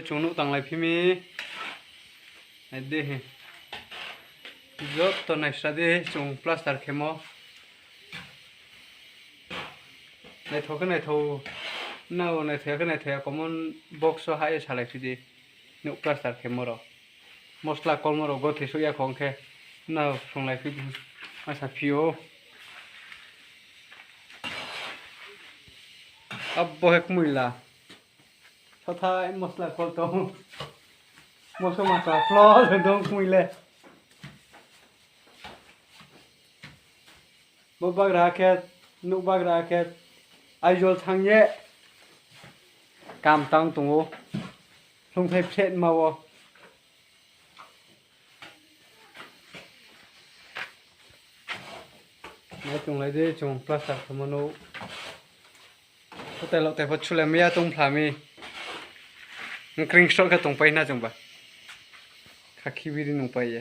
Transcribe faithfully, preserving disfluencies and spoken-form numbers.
Chung nouh tanglai phi mi. Nai di hi. Joto naisra di chung plaster khemo. Naithao khe naithao, nrao naithao ya khe naithao ya comment box wo hah ye salai phi di. Nouh plaster khemo rao. Mosla kolmo rao gothi souh ya khong khe, nrao sunglai phi di. Ma sa phi ou. Abo he kmoila. Sathai mosla kol tong. Moso masa plo dong kmoi le. Bo bagra khe, nouh bagra khe, Aizawl thanng ye kam tang tong ou. Hloungthai phret ma wo. Nai tonglai di chung plaster khemo nouh. Kotai loh tai pho chule mai ya tongphla mi. Nkring sroh khe tongpai na chungba. Khakhi biri nungpai ye.